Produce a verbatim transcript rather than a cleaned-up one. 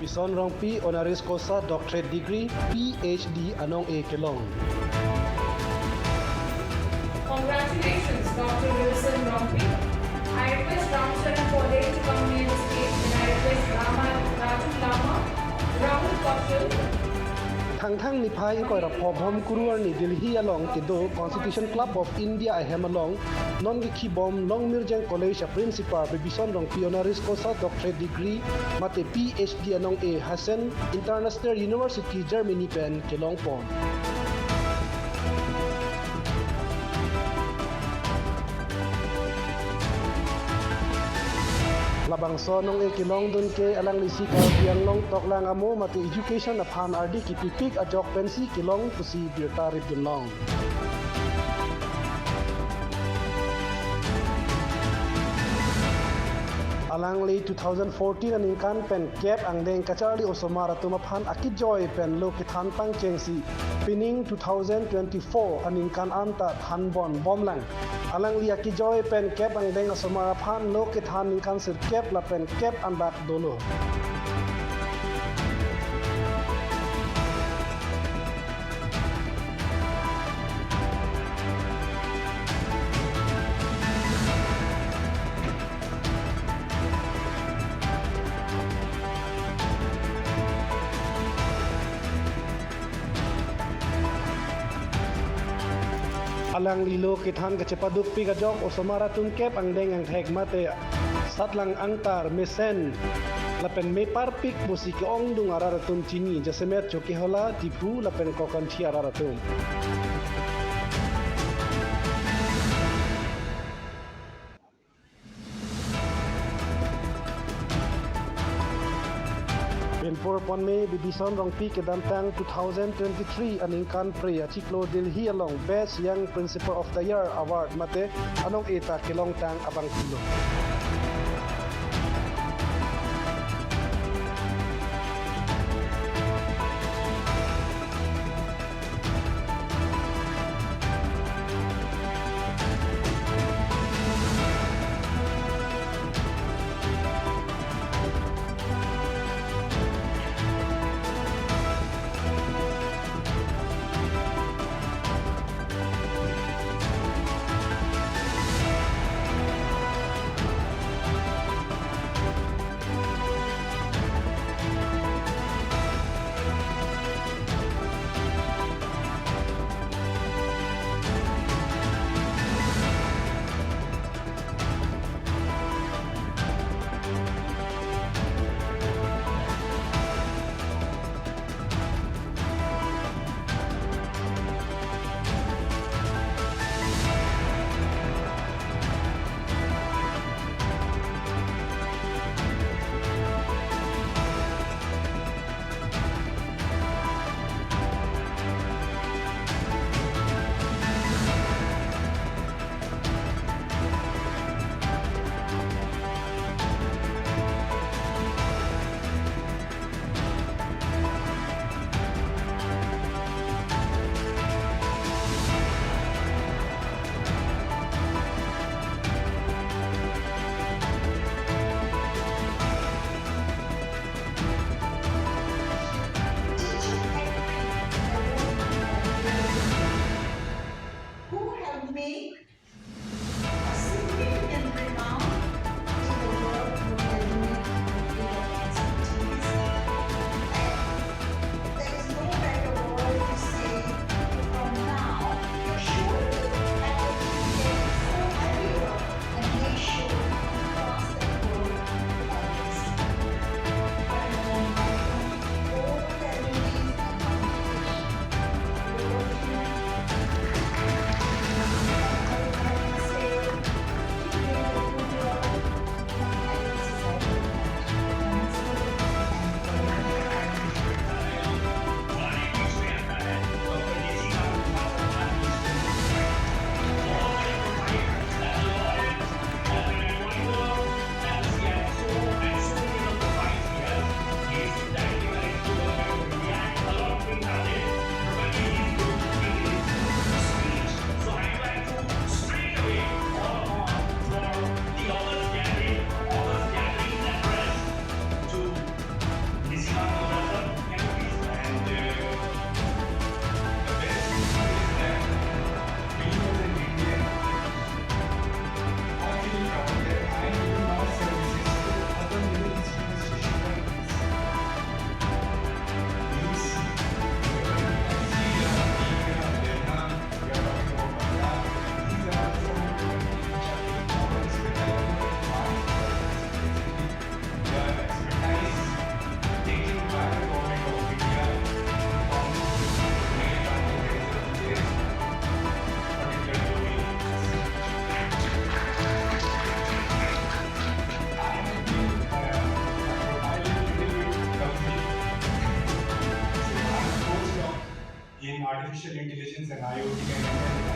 Son Rongpi honoris causa doctorate degree, P H D anong-e kelong. Congratulations, Doctor Wilson Rongpi. I request Ramcharan Paudel to come near the stage, and I request Rama, Raju Lama, Rahul Kaushal. Thangthang niphai ingkoi ra pho Bhomku ru arni Delhi along kedo Constitution Club of India ahem along non kekhibom Longmirjeng College a Principal Bibison Rongpi honoris causa doctorate degree mate P H D anong-e Hessen International University Germany pen kelongpon. Labangso anong-e kelongdun ke alanglisi Karbi Anglong toklang amo mate education aphan ardi kipipik ajok pensi kelong pusi birta ripdunlong. Alangli two thousand fourteen aningkan pen kep angdeng kacharli osomar atum aphan akejoi pen lo kethan pangchengsi pining two thousand twenty-four aningkan anta thanbon bomlang. Alangli akejoi pen kep angdeng asomar aphan lo kethan ningkan sirkep lapen kep andak dolo. Alangli lo kethan kachepadukpik ajok osomar atum kep angdeng angthek mate satlang angtar mesen lapen meparpik pusi ke-ongdung arat atum chini, jasemet Chokihola, Diphu lapen Kokanthi arat atum. Pinpur ponme Bibison Rongpi kedamtang two thousand twenty-three aningkan pre achiklo Delhi along Best Young Principal of the Year Award mate anong-e ta kelongtang abang pulo. Artificial intelligence and I O T can